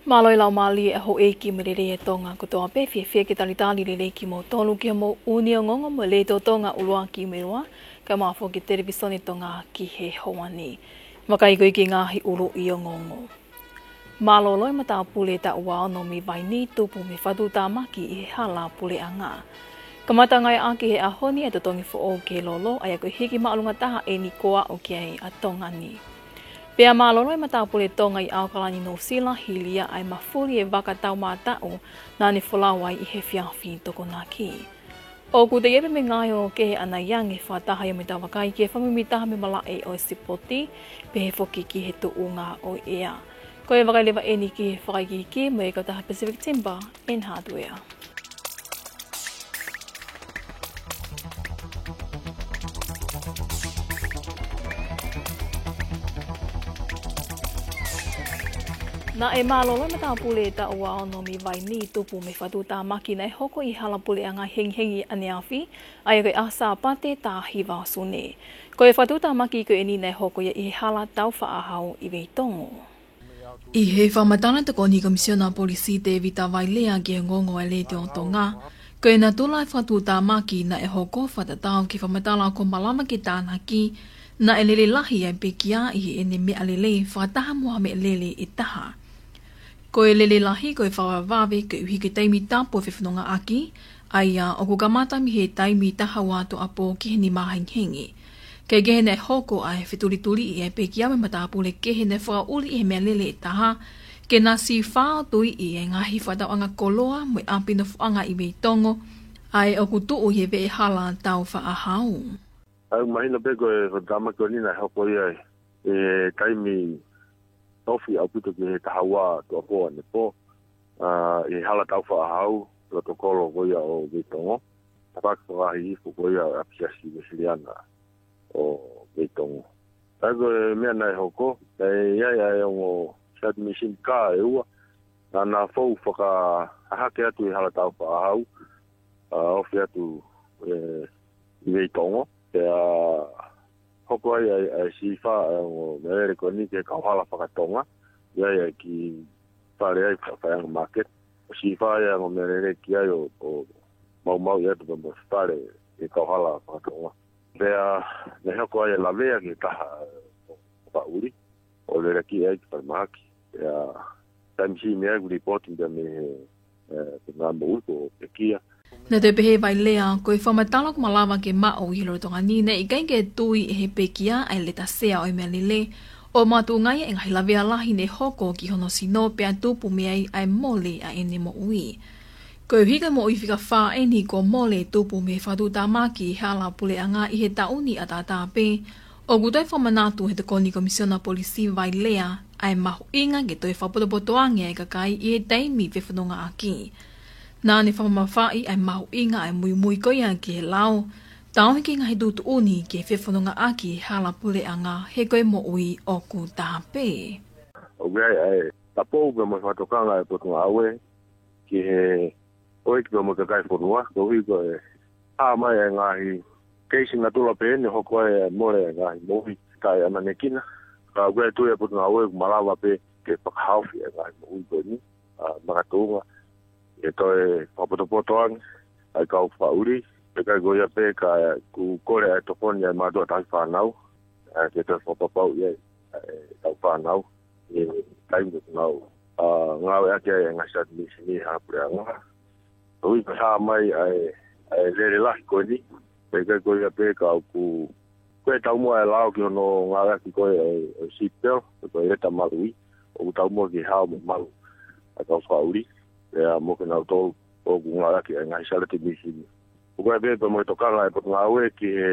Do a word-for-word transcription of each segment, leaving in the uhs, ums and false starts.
Mālō e laumālie ʻa houʻeiki mo e lelei ʻa Tonga kotoa pē, fiefia ke talitali lelei kimoutolu ki hoʻomou ʻū ongoongo mei he Letiō Tonga ʻUluaki mo e Ua, kae ʻumaʻā foki e Televisone Tonga ki he ʻaho ni. Vakai ko ia ki he ngaahi ʻuluʻi ongoongo. Mālōlō e matāpule taʻu ua ono mei Vainī tupu mei he fakatuʻutāmaki ʻi he hala puleʻanga. Kamata ngāueʻaki he ʻaho ni e totongi foʻou ki he lolo, ʻa ia ko e hiki māʻolunga taha ʻeni kuo aʻu ki ai ʻa Tonga ni. Pea mālōlō e matāpule Tonga ʻi ʻAokalani, Nuʻusila, hili ia ʻa e mafuli e vaka taumātaʻu naʻa ne folau ai ʻi he efiafi Tokonaki. ʻOku toe ʻi ai pē mo e ngaahi ongoongo kehe ʻanai ange, fakataha ia mo ʻetau vakai ki he fakamuimuitaha mei he malaʻe ʻo e sipoti, pehē foki ki he tuʻunga ʻo e ʻea. Ko e vakai leva ʻeni ki he fakaikiiki mei he kautaha Pacific Timber and Hardware. Naʻe mālōlō e matāpule taʻu ua ono mei Vainī tupu mei he fakatuʻutāmaki naʻe hoko ʻi he hala puleʻanga hengihengi ʻaneafi, ʻa ia ko e ʻaho Sāpate taha hiva ʻo Sune. Ko e fakatuʻutāmaki ko ʻeni naʻe hoko ia ʻi he hala Taufaʻāhau ʻi Veitongo. ʻI he fakamatala ʻa e Tokoni Komisiona Polisi Tēvita Vailea ki he ongoongo ʻa e Letiō Tonga, ko e natula e fakatuʻutāmaki naʻe hoko fakatatau ki he fakamatala kuo malava ke tānaki, naʻe lele lahi ʻa e pekia ʻi heʻene meʻalele fakataha mo ha meʻalele ʻe taha. Ko e lele lahi ko e fakavavevave koeʻuhi ko e taimi tapu ʻo e fefonongaʻaki, ʻa ia ʻoku kamata mei he taimi taha ua tuʻuapō ki he nima hengihengi. Kae kehe naʻe hoko ʻa e fetulituliʻi ʻa e pekia mo e matāpule kehe naʻe fakaʻuli ʻi he meʻalele ʻe taha, ke na sīfā ʻo tuiʻi e ngaahi fakatauʻanga koloa mo e ʻapi nofoʻanga ʻi Veitongo, ʻa ē ʻoku tuʻu ʻi he veʻehala Taufaʻāhau. ʻOku mahino pē ko e fakatuʻutāmaki ko ʻeni naʻe hoko ia ʻi he taimi ofi ʻaupito ki he taha ua tuʻuapō ʻanepō, ʻa, ʻi he hala Taufaʻāhau, loto kolo ko ia ʻo Veitongo, tafaʻaki fakahihifo ko ia ʻo e ʻApi Siasi Uēsiliana ʻo Veitongo. Pea ko e meʻa naʻe hoko, naʻe ʻi ai ʻa e ongo shard machine car ʻe ua, naʻa na fou fakahahake atu ʻi he hala Taufaʻāhau, ʻa, ofi atu, ē, ʻi Veitongo. Pea hoko ai ʻa e, ʻa e sīfā ʻa e ongo meʻalele ko ʻeni ki he kauhala fakatonga. ʻI ai ʻa e kiʻi fale ai fakafaʻahinga market. ʻO sīfā ai ʻa e ongo meʻalele ki ai ʻo, ʻo maumauʻi atu pea mo e fale ʻi he kauhala fakatonga. Pea naʻe hoko ai e lavea ki he taha ʻo e fakaʻuli, ʻo lele ki ai ki falemahaki. Pea taimi siʻi meʻa ʻoku lipooti pea mei he, ē, pea mo e moʻui ko e pekia. Naʻe toe pehē ʻe Vailea, ko e fakamatala kuo malava ke maʻu ʻi he lolotonga ni, naʻe ʻikai ke tui ʻe he pekia ʻa e lētasea ʻo e meʻalele, ʻo makatuʻunga ia ʻi he ngaahi lavea lahi naʻe hoko ki hono sino pea tupu mei ai ʻa e mole ʻa ʻene moʻui. Koeʻuhi ko e moʻui fika fā ʻeni kuo mole tupu mei he fakatuʻutāmaki ʻi he hala puleʻanga ʻi he taʻu ni ʻataʻatā pē, ʻoku toe fakamanatu ʻe he Tokoni Komisiona Polisi Vailea ʻa e mahuʻinga ke toe fakapotopoto ange ʻa e kakai ʻi he taimi fefonongaʻaki. Naʻa ne fakamamafaʻi ʻa e mahuʻinga ʻa e muimui ko ia ki he lao, tauhi ki he ngaahi tuʻutuʻuni ki he fefonongaʻaki ʻi he hala puleʻanga, he ko e moʻui ʻoku taha pē. ʻOku ʻi ai ʻa e tapou pea mo e fakatokanga ʻa e Potungāue ki he houʻeiki pea mo e kakai e fonua, koeʻuhi ko e hā mai ʻa e ngaahi keisi natula pehē ni ʻo hoko ai ʻa e mole ʻa e ngaahi moʻui taʻeʻamanekina. Ka ʻoku ʻi ai e tui ʻa e Potungāue ʻoku malava pē ke fakahaofi ʻa e ngaahi moʻui ko ʻeni, ʻa, makatuʻunga ke toe fakapotopoto ange ʻa e kau fakaʻuli, pea ʻikai ko ia pē ka ʻoku kole ʻa e tokoni ʻa e mātuʻa tauhi fānau, ʻa, ke toe fakapapauʻi ai ʻa e kau fānau ʻi he taimi ʻoku nau, ʻa, ngāueʻaki ai ʻa e ngaahi shard machine ʻi he hala puleʻanga. Koeʻuhi ko e hā mai ʻa e, ʻa e lele lahi ko ʻeni, pea ʻikai ko ia pē ka ʻoku, ko e taumuʻa ʻa e lao ki hono ngāueʻaki ko ē ʻa e, ʻa e seat belt, ko e leta maluʻi, ʻoku taumuʻa ki he hao mo e malu ʻa e kau fakaʻuli, pea mo kinautolu ʻoku ngāueʻaki ʻa e ngaahi shard machine. ʻOku ʻi ai pē pea mo e tokanga ʻa e Potungāue ki he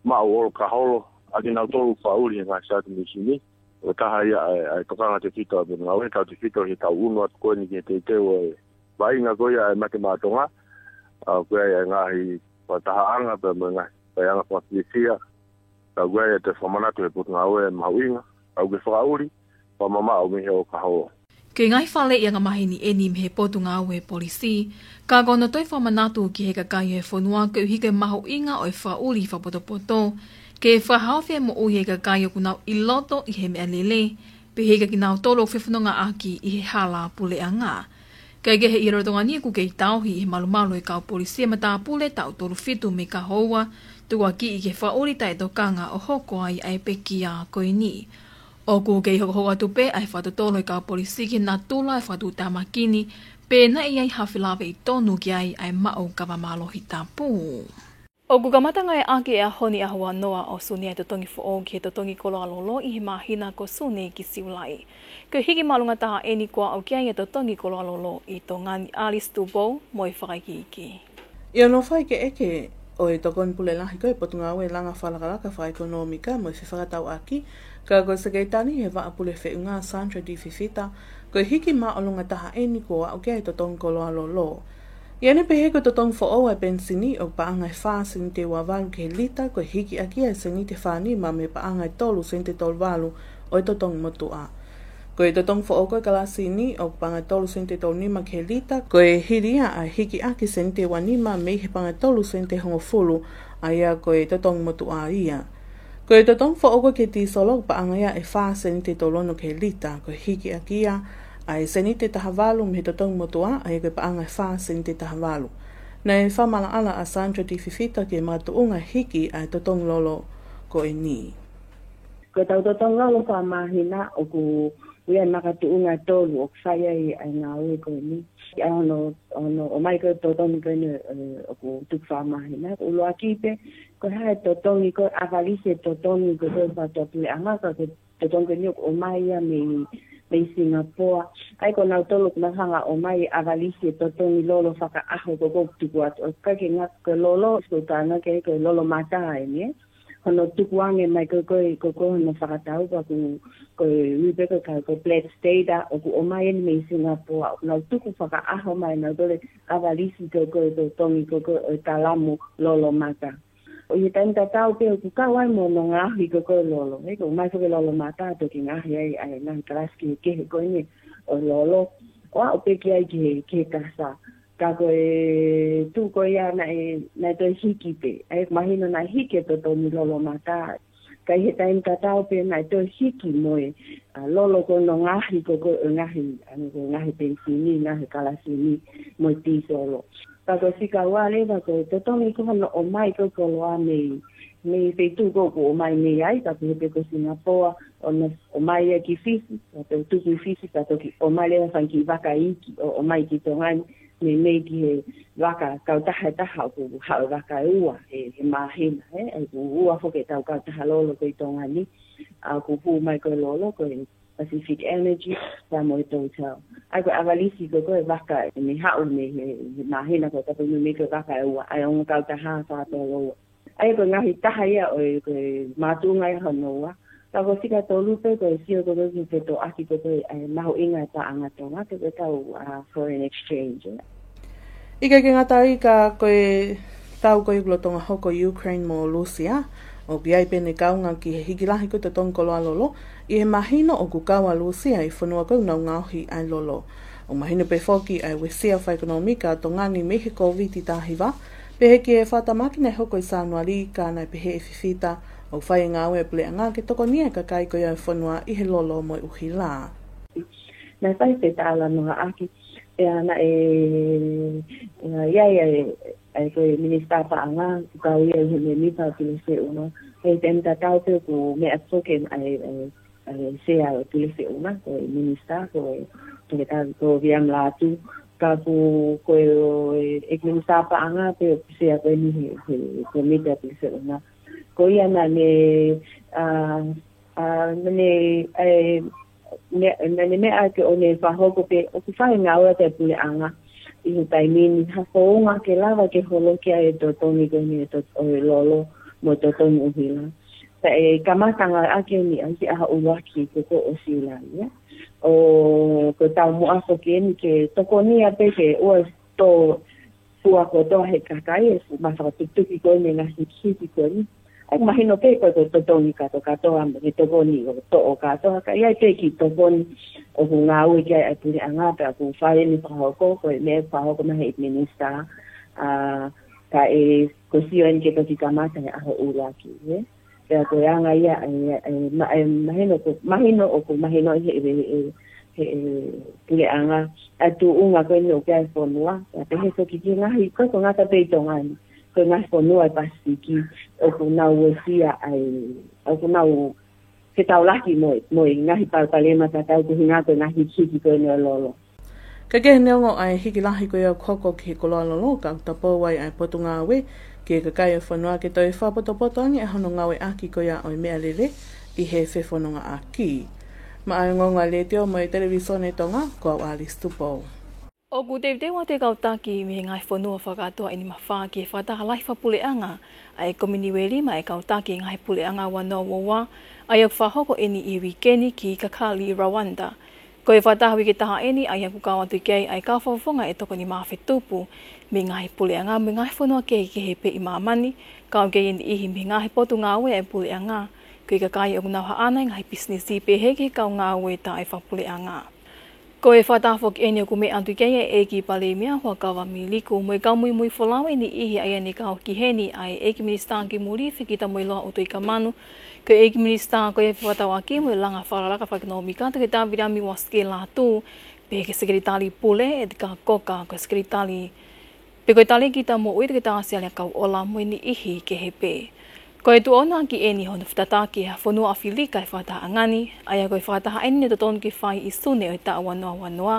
maʻu ʻolokaholo ʻa kinautolu fakaʻuli he ngaahi shard machine. ʻOku taha ia ʻa e, ʻa e tokanga tefito ʻa e Potungāue, tautefito he tau ʻunu atu ko ʻeni ki he teuteu ʻo e vaʻinga ko ia ʻa e Mate Maʻa Tonga. ʻA, ʻoku ʻi ai ʻa e ngaahi fakatahaʻanga pea mo e ngaahi faiʻanga fakafiefia. Ka ʻoku ʻi ai ʻa e fakamanatu ʻa e Potungāue ʻa e mahuʻinga, ʻa e fakaʻuli fakamamaʻo mei he ʻolokaholo. Ko e ngaahi faleʻi angamaheni ʻeni mei he Potungāue Polisi, ka ko hono toe fakamanatu ki he kakai ʻo e fonua koeʻuhi ko e mahuʻinga ʻo e fakaʻuli fakapotopoto, ke fakahaofi e moʻui ʻa e kakai ʻoku nau ʻi loto ʻi he meʻalele, ʻi he iiki kinautolu ʻoku fefonongaʻaki ʻi he hala puleʻanga. Kae kehe ʻi he lolotonga ni ʻoku kei tauhi ʻe he malumalu ʻo e kau polisi e matāpule taʻu tolu fitu mei Kahoua, tukuakiʻi ki he fakaʻuli taʻetokanga ʻo hoko ai ʻa e pekia ko eni. ʻOku kei hokohoko atu pē ʻa e fakatotolo ʻa e kau polisi ki he natula ʻo e fakatuʻutāmaki ni, pe naʻe ʻi ai ha felāveʻi tonu ki ai ʻa e maʻu kava mālohi tapu. ʻOku kamata ngāueʻaki ʻi he ʻaho ni ʻaho ua noa ʻo Sune ʻa e totongi foʻou ki he totongi koloa lolo ʻi he māhina ko Sune ki Siulai. Ko e hiki māʻolunga taha eni kuo aʻu ki ai e totongi koloa lolo ʻi Tonga ni. Alice Tupou mo e fakaikiiki. ʻI hono fai ke ʻeke ʻo e Tokoni Pule Lahi ko e Potungāue Langa Fakalakalaka Fakaʻekonōmika mo e Fefakatauʻaki, ka ko e Sekelitali ʻi he Vaʻa Pule Feʻunga Sandra Di Fifita, ko e hiki māʻolunga taha eni kuo aʻu ki ai e totongi koloa lolo. ʻI heʻene pehē ko e totongi foʻou ʻa e penisini ʻoku paʻanga ʻe fā seniti ua valu ki he lita, ko e hikiʻaki ʻa e seniti ʻe fā nima mei he paʻanga ʻe tolu seniti tolu valu ʻo e totongi motuʻa. Ko e totongi foʻou ko e kalasini ʻoku paʻanga ʻe tolu seniti tolu nima ki he lita, ko e hili ia ʻa e hikiʻaki seniti ua nima mei he paʻanga ʻe tolu seniti hongofulu, ʻa ia ko e totongi motuʻa ia. Ko e totongi foʻou ko e tīsolo ʻoku paʻanga ia ʻe fā seniti tolu ono ki he lita, ko e hikiʻaki ia ʻa e seniti ʻe taha valu mei he totongi motuʻa, ʻa ia ko e paʻanga ʻe fā seniti ʻe taha valu. Naʻe fakamaʻalaʻala ʻa Sandra Di Fifita ki he makatuʻunga hiki ʻa e totongi lolo ko eni. Ko ʻetau totongi lolo fakamāhina ʻoku ʻi ai e makatuʻunga ʻe tolu ʻoku fai ai ʻa e ngāue ko eni. ʻA hono, hono ʻomai ko e totongi ko eni, ē, ʻoku tuku fakamāhina. ʻUluaki pē, ko e hā e totongi ko e ʻavalisi e totongi ko e fakatuʻapuleʻanga, ka ko e totongi ko eni ʻoku ʻomai ia mei, mei Singapore. ʻA ia ko nautolu ʻoku nau hanga ʻo ʻomai e ʻavalisi e totongi lolo fakaʻaho ko ē ʻoku tuku atu. ʻOku ʻikai ke ngata ko e lolo, ʻoku tānaki ai ko e lolo mata eni, ē. Hono tukuange mai ko e, ko e, ko e, ko e hono fakatau pea ʻoku, ko e ui pē ko e ka, ko e Bloods data, ʻoku ʻomai eni mei Singapore, ʻoku nau tuku fakaʻaho mai nautolu e ʻavalisi ko e, ko e, ko e totongi ko e, ko e, ʻo e talamu lolo mata. ʻI he taimi tatau pē ʻoku kau ai mo hono ngaohi ko e, ko e lolo. Ē, ʻoku ʻomai ko e lolo mata, toki ngaohi ai, ʻa e ngaahi kalasi kehekehe ko eni ʻo e lolo. ʻO aʻu pē ki ai ki he, ki he kasa. Ka ko e tuʻu ko ia naʻe, naʻe toe hiki pē. ʻA ia ʻoku mahino naʻe hiki e totongi lolo mata. Ka ʻi he taimi tatau pē naʻe toe hiki mo e, ʻa, lolo ko hono ngaohi ko e, ko e, ʻo e ngaahi, ʻa, ko e ngaahi penisini, ngaahi kalasini, mo e tīsolo. Ka ko e fika ua leva ko e totongi ko hono ʻomai ko e koloa mei, mei feituʻu ko ē ʻoku ʻomai mei ai, ka ko e pē ko Singapore, ʻo nau ʻomai ia ki Fisi, ka toe tuku ʻi Fisi, ka toki ʻomai leva fanga kiʻi vaka iiki, ʻo ʻomai ki Tonga ni, meimei ki he vaka kautaha ʻe taha ʻoku haʻu e vaka ʻe ua he, he māhina, ē, ʻa ia ʻoku ua foki ʻetau kautaha lolo ko ē ʻi Tonga ni, ʻa ʻoku hū mai ko e lolo ko e Pacific Energy, pea mo e Total. ʻA ia ko e ʻavalisi ko e, ko e vaka ʻe ne haʻu mei he, he māhina ko e tapu meimei ko e vaka ʻe ua, ʻa e ongo kautaha fakatouloua. ʻA ia ko e ngaahi taha ia ʻo e, ko e mātuʻunga ia hono ua. Ka ko e fika tolu pē ko e sio ko e, ko e fetoʻaki ko e, ko e, ʻa e mahuʻinga e paʻanga Tonga, ko e, ko ʻetau, ʻa, foreign exchange, ē. ʻIkai ke ngata ai ka ko e tau ko ē ʻoku lolotonga hoko ʻi Ukraine mo Lūsia, ʻoku ʻi ai pē ʻene kaunga ki he hiki lahi ko e totongi koloa lolo, ʻi he mahino ʻoku kau ʻa Lūsia ʻi he fonua ko ē ʻoku nau ngaohi ai e lolo. ʻOku mahino pē foki ʻa e uesia fakaʻekonōmika ʻa Tonga ni mei he Kōviti taha hiva, pehē ki he fakatamaki naʻe hoko ʻi Sānuali, ka naʻe pehē ʻe Fifita, ʻoku fai e ngāue ʻa e puleʻanga ke tokonia e kakai ko ia ʻo e fonua ʻi he lolo mo e ʻuhila. Naʻe fai pē talanoaʻaki, pea naʻe, ʻa, ʻi ai ʻa e, ʻa e ko e minisitā paʻanga, ʻoku kau ia ʻi he mēmipa Pule Feʻunga. He taimi tatau pē ʻoku meʻa foki ʻa e, ʻa e, ʻa e sea ʻo e Pule Feʻunga, ko e minisitā, ko e, ko e tau, ko Viam Latu, ka ko, ko e, ʻo e, ʻe minisitā paʻanga pē ʻoku sea ko eni he, he, he mēmipa Pule Feʻunga. Ko ia naʻa ne, ʻa, ʻa, naʻa ne, ʻa e, ne, naʻa ne meʻa ke ʻo ne fakahoko pē, ʻoku fai e ngāue ʻa e puleʻanga ʻi he taimi ni, ha founga ke lava ke holoki ai e totongi ko eni e tot-, ʻo e lolo mo e totongi ʻuhila. Pea ʻe kamata ngāueʻaki eni ʻa e ʻaho ʻuluaki ko ē ʻo Siulai, ē. ʻO ko e taumuʻa foki eni ke tokonia pē ke ʻoua ʻe tō fua kotoa he kakai e fuʻu mafaka tukituki ko eni e ngaahi hikihiki ko eni. ʻOku mahino pē ko e, ko e totongi kātoa kātoa, he tokoni ʻoku toʻo kātoa, ka ʻi ai pē e kiʻi tokoni ʻoku ngāue ki ai ʻa e puleʻanga pea ʻoku fai eni fakahoko, ko e meʻa fakahoko mai he minisitā, ʻa, ka ʻe, ko e sio eni ke toki kamata he ʻaho ʻuluaki, ē. Pea ko e anga ia ʻa e, ʻa e, ma-, ʻa e mahino ko, mahino ʻoku mahino ʻi he, he, he, he puleʻanga ʻa e tuʻunga ko eni ʻoku ʻi ai e fonua. Pea pehē foki ki he ngaahi, ko e, ko e ngata pē ʻi Tonga ni, ko e ngaahi fonua ʻi Pasifiki ʻoku nau uesia ʻa e, ʻoku nau fetaulaki mo e, mo e ngaahi palopalema tatau, ko e ʻuhinga ko e ngaahi hikihiki ko eni ʻo e lolo. Ka kehe, neongo ʻa e hiki lahi ko ia ʻoku hoko ki he koloa lolo, ka ʻoku tapou ai ʻa e Potungāue ki he kakai ʻo e fonua ke toe fakapotopoto ange ʻa hono ngāueʻaki ko ia ʻo e meʻalele ʻi he fefonongaʻaki. Maʻá e Ongoongo ʻa e Letiō mo e Televīsone Tonga, ko au Alice Tupou. ʻOku teuteu atu e kau taki mei he ngaahi fonua fakakātoa ʻe nima fā ki he fakataha lahi fakapuleʻanga ʻa e Kominiueli maʻá e kau taki ʻo e ngaahi puleʻanga ua noa ua ua, ʻa ia ʻoku fakahoko eni ʻi he uike ni ki Kigali, Rwanda. Ko e fakataha uike taha eni ʻa ia ʻoku kau atu ki ai ʻa e kau fakafofonga ʻe toko nima afe tupu mei he ngaahi puleʻanga mo e ngaahi fonua kehekehe pē ʻi māmani, kau ki ai e niʻihi mei he ngaahi potungāue ʻa e puleʻanga, ko e kakai ʻoku nau haʻana e ngaahi pisinisi pehē ki he kau ngāue taʻefakapuleʻanga. Ko e fakataha foki eni ʻoku meʻa atu ki ai e ʻEiki Palēmia Huʻakavameiliku mo e kau muimui folau ʻe niʻihi, ʻa ia naʻe kau ki heni ʻa e ʻEiki Minisitā ki Muli, Fekitamoeloa ʻUtoikamanu, ko e ʻEiki Minisitā ko ia ʻo e Fefakatauʻaki mo e Langa Fakalakalaka Fakaʻekonōmika, Toketā Viliami Uasike Lātū, pehē ki he Sekelitali Pule, Edgar Coker, ko e Sekelitali pe ko e Talēkita Moʻui, Toketā Siale Kauʻola, mo e niʻihi kehe pē. Ko e tuʻuaki eni hono fakatataki ʻe ha fonua ʻAfilika e fakatahaʻanga ni, ʻa ia ko e fakataha eni naʻe totonu ke fai ʻi Sune ʻo e taʻu ua noa ua noa,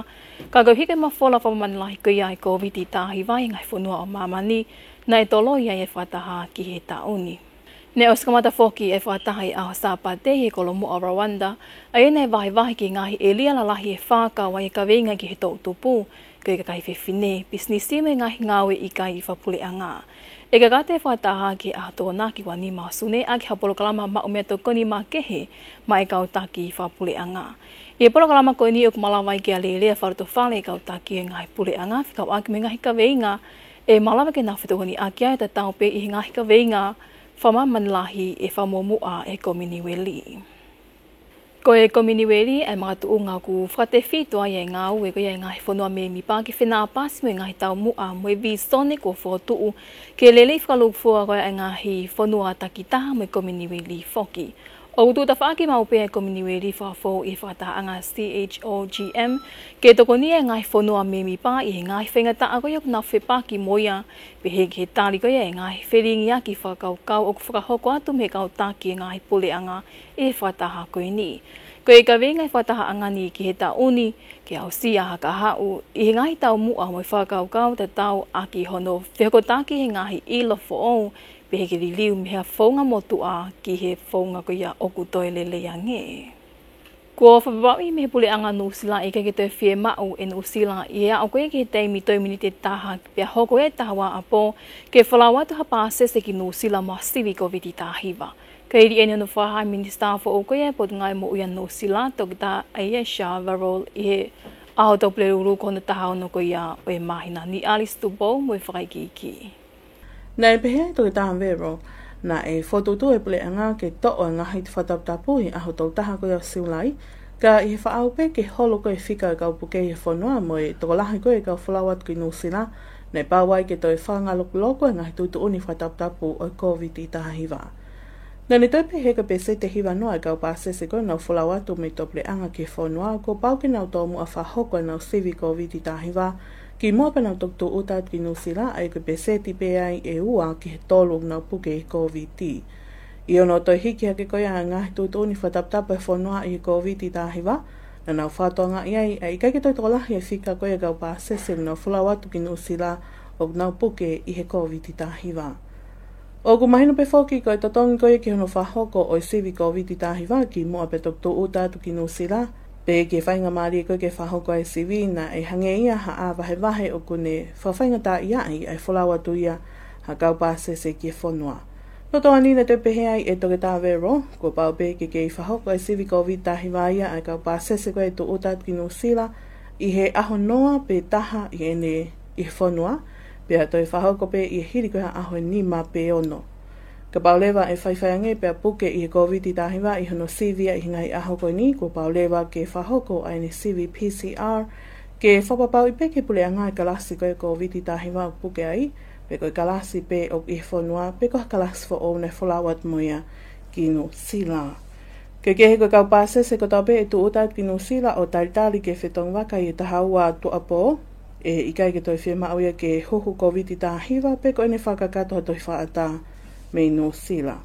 ka koeʻuhi ko e mafola fakamāmani lahi ko ia ʻa e Kōviti taha hiva ʻi he ngaahi fonua ʻo māmani, naʻe toloi ai e fakataha ki he taʻu ni. Naʻe ʻosi kamata foki e fakataha ʻi he ʻaho Sāpate ʻi he kolomuʻa Rwanda, ʻa ia naʻe vahevahe ki he ngaahi ʻēlia lalahi ʻe fā, kau ai e kaveinga ki he toʻutupu, ko e kakai fefine, pisinisi mo e ngaahi ngāue ʻikai fakapuleʻanga. ʻE kakato e fakataha ki he ʻaho Tokonaki ua nima ʻo Sune ʻaki ha polokalama maʻu meʻatokoni makehe maʻá e kau taki fakapuleʻanga. ʻI he polokalama ko eni ʻoku malava ai ke alēlea fakalotofale e kau taki ʻo e ngaahi puleʻanga fekauʻaki mo e ngaahi kaveinga ʻe malava ke nau fetokoniʻaki ai, tatau pē ʻi he ngaahi kaveinga fakamāmani lahi ʻe fakamuʻomuʻa ʻe he Kominiueli. Ko e Kominiueli ʻa e makatuʻunga ʻoku fakatefito ai e ngāue ko ia ʻa e ngaahi fonua mēmipa ke fenāpasi mo e ngaahi taumuʻa mo e vīsone kuo fokotuʻu ke lelei fakalūkufua ko ia ʻa e ngaahi fonua takitaha mo e Kominiueli foki. ʻOku tuʻu tafaʻaki maʻu pē ʻa e Kominiueli fakafou ʻi he fakatahaʻanga CHOGM ke tokoniʻi e ngaahi fonua mēmipa ʻi he ngaahi faingataʻa ko ia ʻoku nau fepaki mo ia, pehē ki he tali ko ia e ngaahi felingiʻaki fakakaukau ʻoku fakahoko atu mei he kau taki e ngaahi puleʻanga ʻi he fakataha ko eni. Ko e kaveinga e fakatahaʻanga ni ki he taʻu ni, ke aʻusia ha kahaʻu ʻi he ngaahi taumuʻa mo e fakakaukau tatau ʻaki hono fehokotaki he ngaahi ʻilo foʻou, pehē ki he liliu mei ha founga motuʻa ki he founga ko ia ʻoku toe lelei ange. Kuo fakapapauʻi mei he puleʻanga Nuʻusila ʻe ʻikai ke toe fiemaʻu ʻe Nuʻusila ʻi he aʻu ko ia ki he taimi toe miniti ʻe taha pea hoko e taha ua ʻapō ke folau atu ha pāsese ki Nuʻusila mo ha sivi Kōviti taha hiva. Ko e hili eni hono fakahā ʻe he Minisitā foʻou ko ia ʻo e Potungāue Moʻui ʻa Nuʻusila, Toketā Ayesha Verrall, ʻi he ʻaho Tuʻapulelulu ko hono taha ono ko ia ʻo e māhina ni. Alice Tupou mo e fakaikiiki. Naʻe pehē ʻe Toketā Verrall, naʻe fokotuʻutuʻu e puleʻanga ke toʻo e ngaahi fakataputapu ʻi he ʻaho tolu taha ko ia ʻo Siulai, ka ʻi he faʻao pē ke holo ko ia e fika e kau puke ʻi he fonua mo e tokolahi ko ia e kau folau atu ki Nuʻusila, naʻe pau ai ke toe fakangalokuloko e ngaahi tuʻutuʻuni fakataputapu ʻo e Kōviti taha hiva. Naʻá ne toe pehē ko e pēseti ʻe hiva noa e kau pāsese ko ia ʻoku nau folau atu mei tuʻapuleʻanga ki he fonua, kuo pau ke nau tomuʻa fakahoko ʻenau sivi Kōviti taha hiva kimuʻa pea nau toki tūʻuta atu ki Nuʻusila, ʻa ia ko e pēseti pē ia ʻe ua ki he tolu ʻoku nau puke ʻi he Kōviti. ʻI hono toe hiki hake ko ia e ngaahi tuʻutuʻuni fakataputapu ʻa e fonua ʻi he Kōviti taha hiva, naʻa nau fakatokangaʻi ai ʻa e ʻikai ke toe tokolahi e fika ko ia e kau pāsese ʻoku nau folau atu ki Nuʻusila ʻoku nau puke ʻi he Kōviti taha hiva. ʻOku mahino pē foki ko e totongi ko ia ki hono fakahoko ʻo e sivi Kōviti taha hiva kimuʻa pea toki tūʻuta atu ki Nuʻusila, pehē ki he faingamālie ko ia ke fakahoko ai e sivi, naʻe hangē ia ha ʻā vahevahe ʻoku ne fakafaingataʻaʻiaʻi ʻa e folau atu ia ha kau pāsese ki he fonua. Lolotonga ni naʻe toe pehē ai ʻe Toketā Verrall, kuo pau pē ke kei fakahoko e sivi Kōviti taha hiva ia ʻa e kau pāsese ko ia ʻe tūʻuta atu ki Nuʻusila ʻi he ʻaho noa pe taha ʻi heʻene ʻi he fonua, pea toe fakahoko pē ʻi he hili ko ia ha ʻaho ʻe nima pe ono. Kapau leva ʻe faifai ange pea puke ʻi he Kōviti taha hiva ʻi hono sivi ia ʻi he ngaahi ʻaho ko eni, kuo pau leva ke fakahoko ʻa ʻene sivi P C R, ke fakapapauʻi pē ki he puleʻanga e kalasi ko ia e Kōviti taha hiva ʻoku puke ai, pe ko e kalasi pē ʻoku ʻi he fonua, pe ko ha kalasi foʻou naʻe folau atu mo ia ki Nuʻusila. Kehekehe, ko e kau pāsese kotoa pē ʻe tūʻuta atu ki Nuʻusila ʻo talitali ki he fetongi vaka ʻi he taha ua tuʻuapō, ʻe ʻikai ke toe fiemaʻu ia ke huhu Kōviti taha hiva pe ko ʻene fakakakato ha tohi fakaʻatā mei Nuʻusila.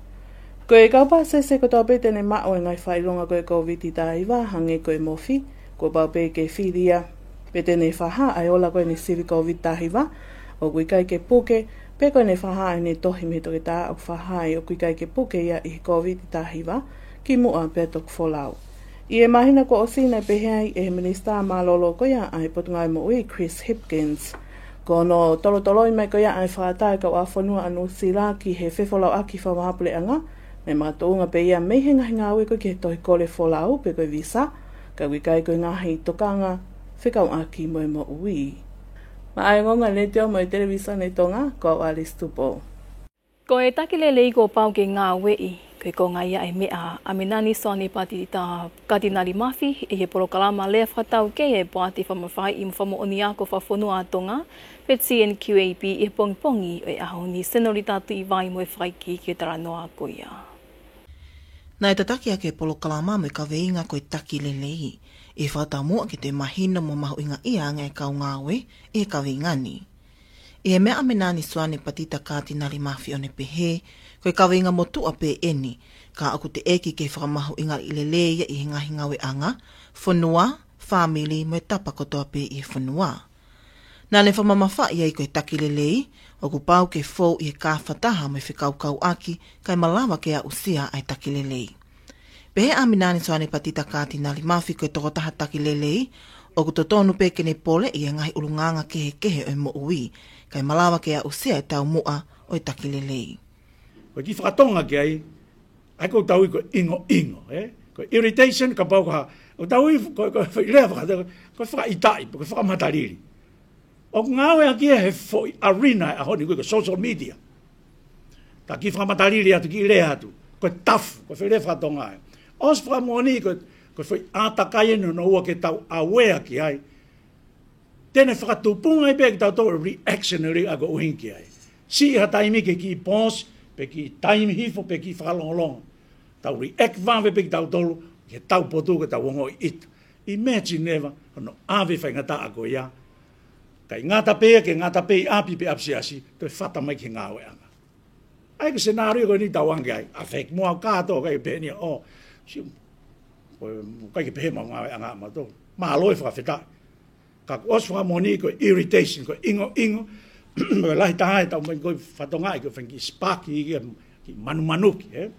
Ko e kau pāsese kotoa pē te ne maʻu e ngaahi fakaʻilonga ko e Kōviti taha hiva, hangē ko e mofi, kuo pau pē ke fili ia pe te ne fakahā ʻa e ola ko eni sivi Kōviti taha hiva, ʻoku ʻikai ke puke, pe ko ʻene fakahā ʻene tohi mei he toketā ʻoku fakahā ai ʻoku ʻikai ke puke ia ʻi he Kōviti taha hiva, kimuʻa pea toki folau. ʻI he māhina kuo ʻosi naʻe pehē ai ʻe he Minisitā Mālōlō ko ia ʻa e Potungāue Moʻui, Chris Hipkins, ko hono tolotoloi mai ko ia ʻa e fakaʻatā ʻa e kau ʻa fonua ʻa Nuʻusila ki he fefolauʻaki fakavahaʻapuleʻanga, naʻe makatuʻunga pē ia mei he ngaahi ngāue ko ē ki he tohi kole folau pe ko e visa, ka ʻoku ʻikai ko e ngaahi tokanga fekauʻaki mo e moʻui. Maʻá e ongoongo ʻa e Letiō mo e Televisone Tonga, ko au Alice Tupou. Ko e taki lelei kuo pau ke ngāueʻi, ko e konga ia ʻa e meʻa ʻa Amenani Soane Patita Katinali Mafi ʻi he polokalama lea fakataukei ʻa e Poate Fakamafaiʻi mo Fakamoʻoni Ako Fakafonua ʻa Tonga, pe T N Q A P, ʻi he pongipongi ʻo e ʻaho ni. Senorita Tuʻivai mo e fakaikiiki ʻo e talanoa ko ia. Naʻe tataki ʻaki e polokalama mo e kaveinga ko e taki lelei, ʻi he fakataumuʻa ke toe mahino mo mahuʻingaʻia ange ʻa e kau ngāue ʻi he kaveinga ni. ʻI he meʻa ʻa Amenani Soane Patita Katinali Mafi, ʻo ne pehē, ko e kaveinga motuʻa pē eni, ka ʻoku teʻeki ke fakamahuʻingaʻi lelei ia ʻi he ngaahi ngāueʻanga, fonua, fāmili mo e tapa kotoa pē ʻi he fonua. Naʻá ne fakamamafaʻi ai ko e taki lelei, ʻoku pau ke fou ʻi he kāfataha mo e fekaukauʻaki, kae malava ke aʻusia ʻa e taki lelei. Pehē ʻe Amenani Soane Patita Katinali Mafi, ko e tokotaha taki lelei, ʻoku totonu pē ke ne poleʻi e ngaahi ʻulungaanga kehekehe ʻo e moʻui, kae malava ke aʻusia e taumuʻa ʻo e taki lelei. Ko e kiʻi fakatonga ki ai, ʻa ia ʻoku tau ui ko e ʻingoʻingo, ē? Ko e irritation, kapau ko ha, ʻoku tau ui ko, ko e foʻi lea faka-, ko e fakaʻitaʻi, ko e fakamatalili. ʻOku ngāueʻaki ia he foʻi arena ʻo e ʻaho ni ko e social media. Ka kiʻi fakamatalili atu, kiʻi lea atu, ko e tafu, ko e foʻi lea fakatonga ē. ʻOsi fakamoʻoni ko, ko e foʻi ʻātakai eni hono ua ke tau aware ki ai. Te ne fakatupunga ai pē kitautolu reactionary ʻa ko e ʻuhinga ki ai. Siʻi ha taimi ke kiʻi pause, pe kiʻi taimi hifo, pe kiʻi fakalongolongo. Tau react vave pē kitautolu, ke tau potu, ke tau ongoʻi ʻita. Imagine never, hono ʻave faingataʻa ko ia. Kae ngata pē, ke ngata pē ʻi ʻapi pe ʻapi siasi, toe fata mai ki he ngāueʻanga. ʻA ia ko e scenario ko eni tau ʻange ai, ʻa fake mua au kātoa, ʻikai pehē ni, ʻo, siʻi, ʻoku ʻikai ke pehē maʻu ngāueʻanga mautolu. Mālō e fakafetaʻi. Ka kuo ʻosi fakamoʻoni ko e irritation, ko e ʻingoʻingo, ko e lahi taha e tau mai ko e fakatonga ē, ko e fanga kiʻi spark, kiʻi manumanuki, ē?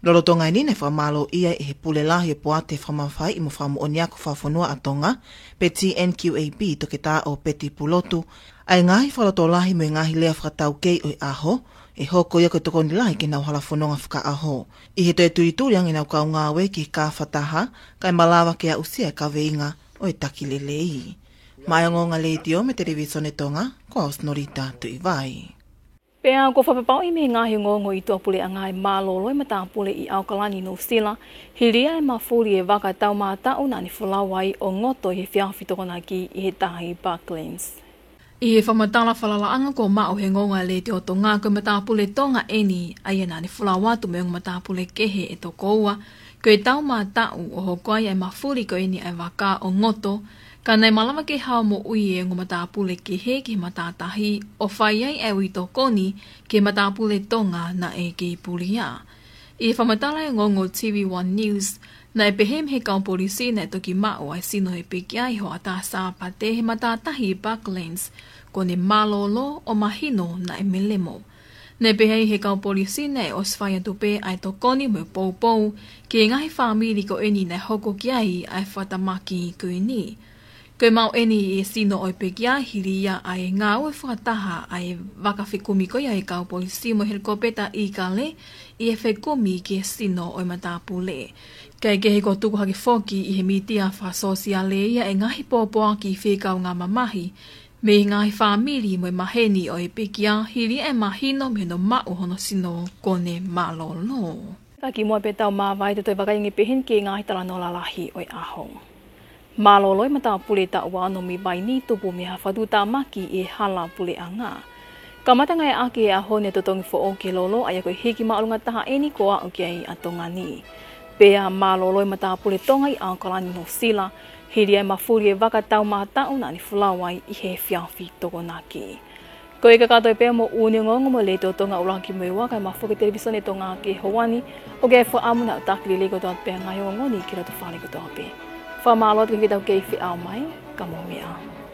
Lolotonga eni naʻe fakamālōʻia ʻe he Pule Lahi ʻo e Poate Fakamafaiʻi mo Fakamoʻoni Ako Fakafonua ʻa Tonga, pe T N Q A P, Toketā ʻOpeti Pulotu, ʻa e ngaahi fakalotolahi mo e ngaahi lea fakataukei ʻo e ʻaho, ʻe hoko ia ko e tokoni lahi ke nau hala fononga fakaʻaho. ʻI he toe tulituli ange ʻenau kau ngāue ki he kāfataha, kae malava ke aʻusia e kaveinga ʻo e taki lelei. Maʻá e ongoongo ʻa e Letiō mo e Televisone Tonga, ko au Senorita Tuʻivai. Pea kuo fakapapauʻi mei he ngaahi ongoongo ʻi tuʻapuleʻanga ʻa e mālōlō ʻa e matāpule ʻi ʻAokalani, Nuʻusila, hili ia e mafuli e vaka taumātaʻu naʻá ne folau ai ʻo ngoto ʻi he efiafi Tokonaki ʻi he tahi Bucklands. ʻI he fakamatala falalaʻanga kuo maʻu ʻe he Ongoongo ʻa e Letiō Tonga, ko e matāpule Tonga eni ʻa ia naʻá ne folau atu mo e ongo matāpule kehe ʻe toko ua, ko e taumātaʻu ʻo hoko ai ʻa e mafuli ko eni ʻa e vaka ʻo ngoto, ka naʻe malava ke hao moʻui e ongo matāpule kehe ki he matātahi ʻo fai ai ʻa e ui tokoni ki he matāpule Tonga naʻe kei pulia. ʻI he fakamatala ʻa e Ongoongo T V One News, naʻe pehē mei he kau polisi naʻe toki maʻu ʻa e sino ʻo e pekia ʻi he hoʻatā Sāpate he matātahi ʻi Bucklands, ko ʻene mālōlō ʻo mahino naʻe melemo. Naʻe pehē ʻe he kau polisi naʻe ʻosi fai atu pē ʻa e tokoni mo e poupou ki he ngaahi fāmili ko eni naʻe hoko ki ai ʻa e fakatamaki ko eni. Ko e maʻu eni e sino ʻo e pekia hili ia ʻa e ngāue fakataha ʻa e vaka fekumi ko ia ʻa e kau polisi mo e helikopeta ʻIkale ʻi he fekumi ki he sino ʻo e matāpule. Kae kehe kuo tuku hake foki ʻi he mītia fakasōsiale ia e ngaahi pōpoaki fekauʻaki mo e mamahi mei he ngaahi fāmili mo e maheni ʻo e pekia hili e mahino mei hono maʻu hono sino ko ʻene mālōlō. Ka kimuʻa pea tau māvae, te tau toe vakai angē pē heni ki he ngaahi talanoa lalahi ʻo e ʻaho. Mālōlō e matāpule taʻu ono mei Vainī tupu mei ha fakatuʻutāmaki ʻi he hala puleʻanga. Kamata ngāueʻaki he ʻaho ni e totongi foʻou ki he lolo, ʻa ia ko e hiki māʻolunga taha ʻeni kuo aʻu ki ai ʻa Tonga ni. Pea mālōlō e matāpule Tonga ʻi ʻAokalani, Nuʻu Sila, hili ʻa e mafuli e vaka taumātaʻu naʻa ne folau ai ʻi he efiafi Tokonaki. Ko ia kakato pē ia moʻoni e ongoongo mei he Letiō Tonga ʻUluaki mo e Ua, kae mafoki e Televīsone Tonga ki he houa ni. ʻOku ʻi ai e fakaʻamu naʻa tau taki lelei kotoa pē ʻa e ngaahi ongoongo ni ki loto fale kotoa pē. Fakamālō atu ki he kau kei feʻao mai, ka mou meʻa ā.